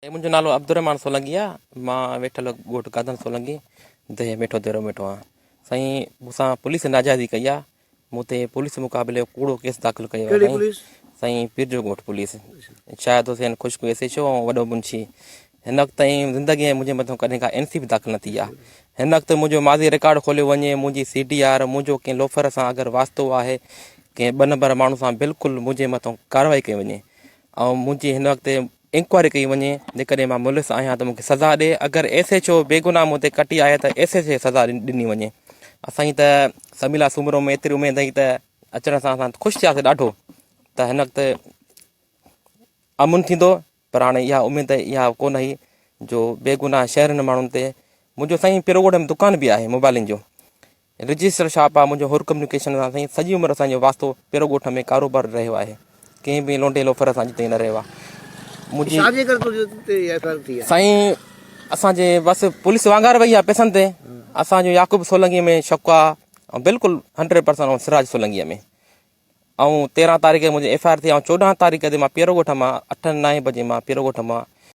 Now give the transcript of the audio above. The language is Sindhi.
منهنجو نالو عبدالرحمان سولنگي آ مان ويٺل ڳوٺ قادن سولنگي ديهه ميٺو ديرو ميٺو آ سائين مون سان پوليس ناجائزي ڪئي آ مون تي پوليس مقابلي ڪوڙو ڪيس داخل ڪيو آ سائين سائين پيرجو ڳوٺ پوليس شاهد حسين خشڪ ايس ايڇ او ۽ وڏو منشي هن وقت تائين زندگي ۾ منهنجي مٿان ڪڏهن ڪا اين سي به داخل نه ٿي آ هن وقت منهنجو ماضي رڪارڊ کوليو وڃي منهنجي سي ڊي آر منهنجو ڪنهن لوفر سان اگر واسطو آهي ڪنهن ٻه نمبر ماڻهو سان بلڪل منهنجي مٿان ڪارروائي ڪئي وڃي ۽ منهنجي هن وقت انڪوائري ڪئي وڃي جيڪڏهن مان ملوث آهيان ته مون کي سزا ڏي اگر ايس ايڇ او بيگناهه مون تي ڪٽي آهي ته ايس ايڇ کي سزا ڏني وڃي اسان جي ته سميلا سومرو ۾ ايتري اميد هئي ته اچڻ سان اسان خوش ٿياسي ڏاڍو ته هن وقت امن ٿيندو پر هاڻي اها اميد اها ڪونه هئي جو بيگناهه شهرن ماڻهن تي منهنجو سائين پيروڳوٺ ۾ دڪان به آهي موبائلن جو رجسٽر شاپ آ منهنجو حر ڪميونيڪيشن سان سائين سڄي عمر اسان جو واسطو پيرو ڳوٺ ۾ ڪاروبار رهيو آهي ڪنهن به لونڊي لوفر سان اڄ تائين نه رهيو آ منهنجي ڇا جي ڪري تنهنجي تي ايف I R ٿي آ سائين اسان جي بس پوليس وانگار وئي آ پيسن تي اسان جو يعقوب سولنگي ۾ شڪ آ ۽ بلڪل 100% ۽ سراج سولنگي ۾ ۽ 13 تاريخ منهنجي ايف I R ٿي ۽ 14 تاريخ تي مان پيرو ڳوٺ مان 8 9 بجي مان پيرو ڳوٺ مان.